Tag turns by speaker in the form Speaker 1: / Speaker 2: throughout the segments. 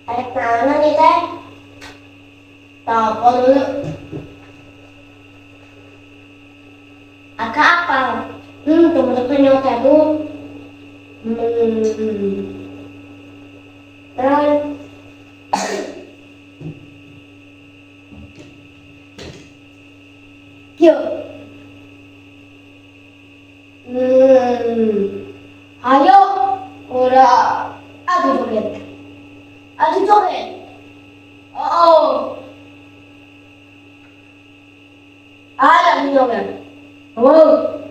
Speaker 1: Arek naon nih, Teh? Telepon dulu. Agak apa? Temen-temen teh tuh. Terus. Yuk. Ayo, ora aduh joget. Aduh joget. Oh. Ayo joget. Oh.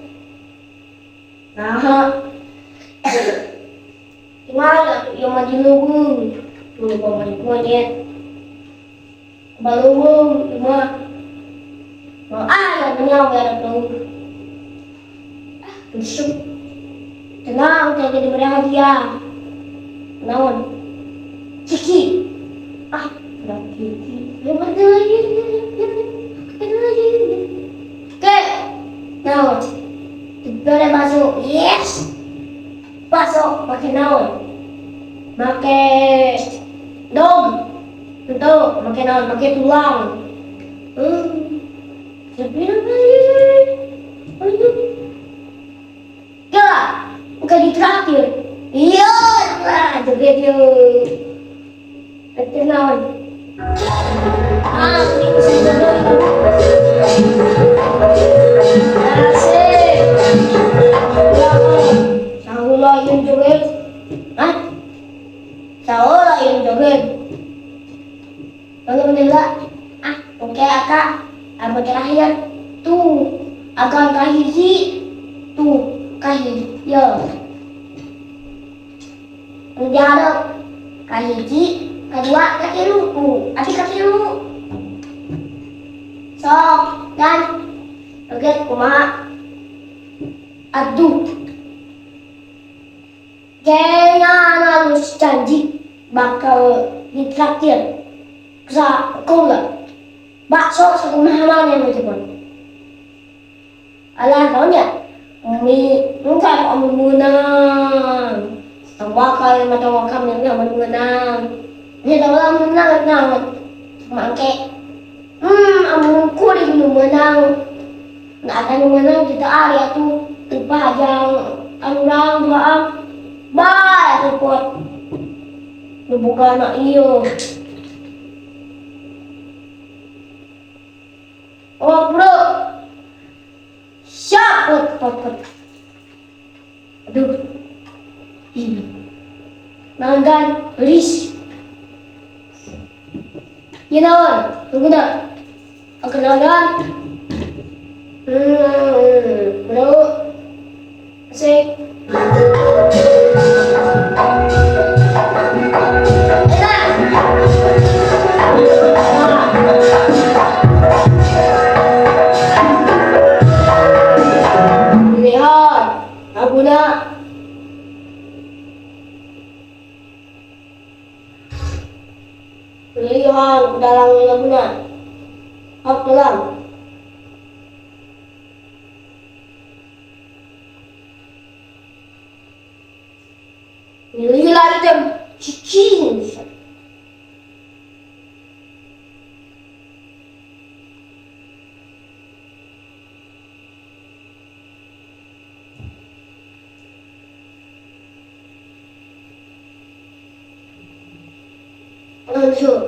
Speaker 1: Nah. Gimana tuh yang maju lubung? Tuh monyet monyet. Balung cuma ah yang nyawa tuh. Ah, besuk. Tenang, saya jadi beri hadiah. Naon? Ciki. Ah, sudah ciki. Oke. Naon? Diberi bakso. Yes. Bakso pakai naon? Pakai dog. Itu pakai naon? Pakai tulang. Ya, bukan ditraktir. Iya, lah, joget yuk. Traktir naon? Ah, ini bisa joget. Asik. Ya, saula yang joget. Hah? Saula yang joget. Lalu mendengar, ah, oke akak, apa terakhir? Tuh, akan kahiji, tuh kahiji, ya. Diadep kahiji, kedua katilu, tuh, ati katilu. Sok, dan joget kumaha? Aduh, kayaknya harus janji bakal ditraktir. Sa cola. Bakso sa kumahaman yang macam. Alah, naon ya? Umi, enggak aku menang. Tambah kali mata kami yang menang. Ini tahu menang naon. Mangke. Amun kuring nu menang. Nggak akan menang kita ari atuh teu pajang anu doa. Bye, repot. Nu boga anak ieu. Oh bro, siap, pot, pot, pot. Aduh, ini, nanggan, ris. Ya naon, tunggu dah. Aku nanggan. Bro, asik. Enak. Lihat, aku nak. Pilihan dalam laguna. Hak dalam. Pilihlah item cicing. Lanjut.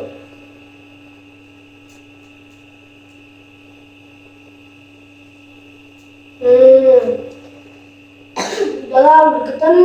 Speaker 1: Dalam berketan.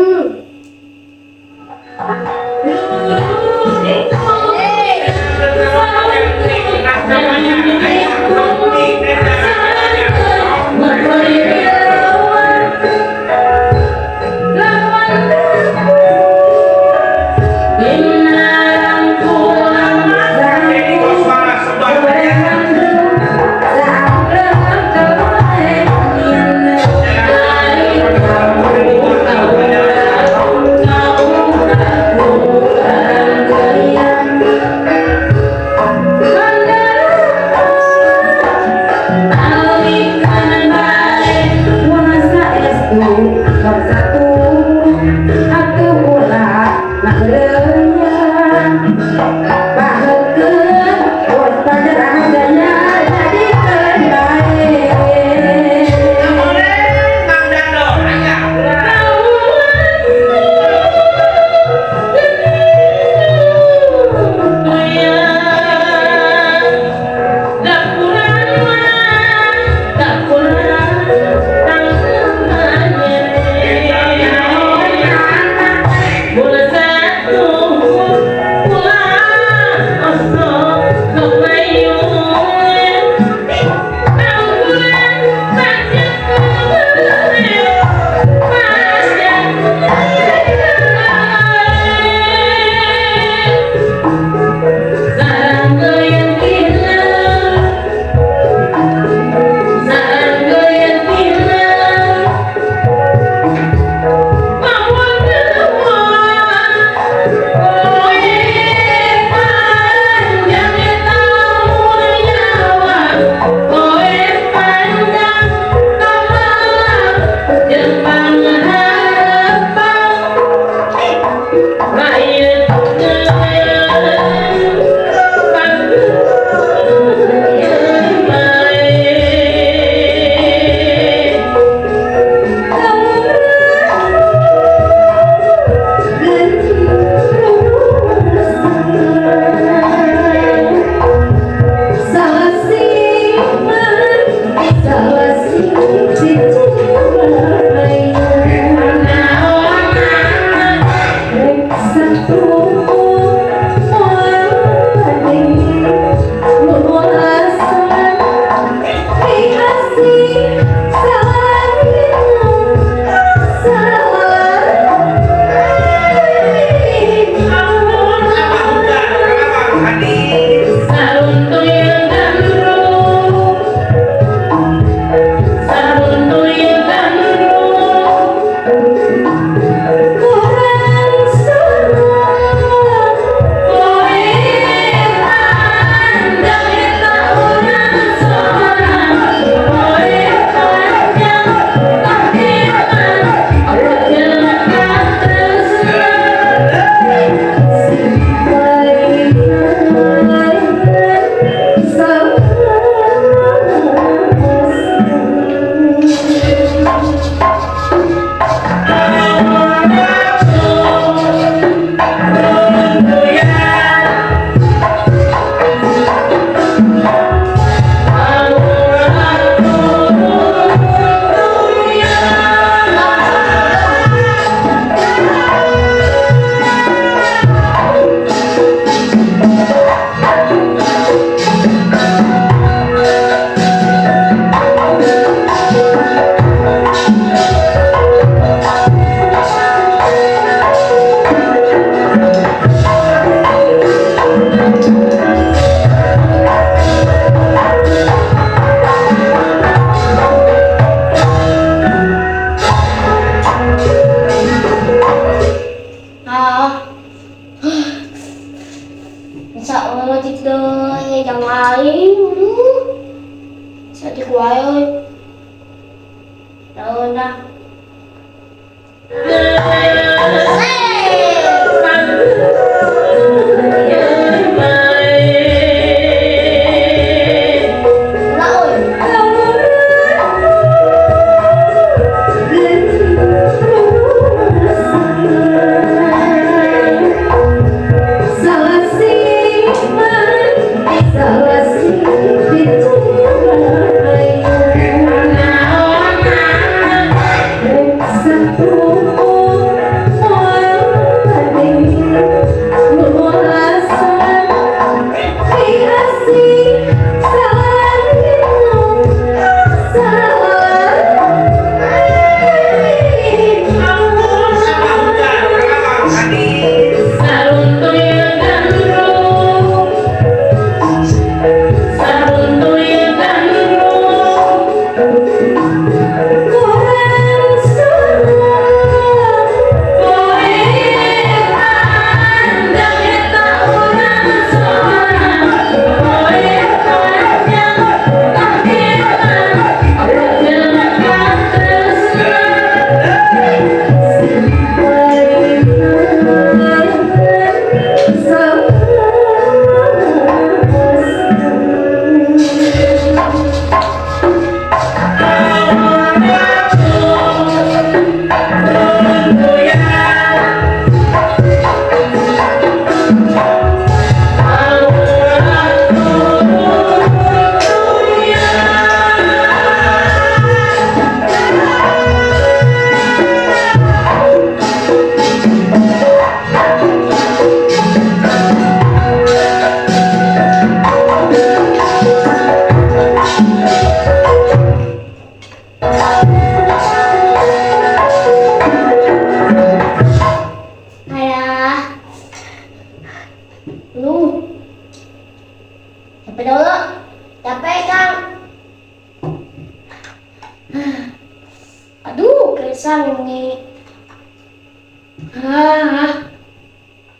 Speaker 1: Ah,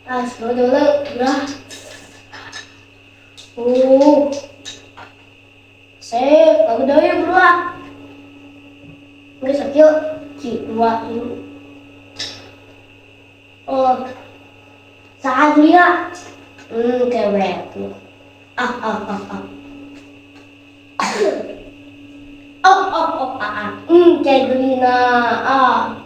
Speaker 1: ah, dulu lah. Oh, sip, aku deui bro. Geus sakieu, ci dua tilu. Oh, saha dia? Cewek tuh. Ah, ah, ah, ah. Oh, oh, oh, ah, ah. Cewek ah.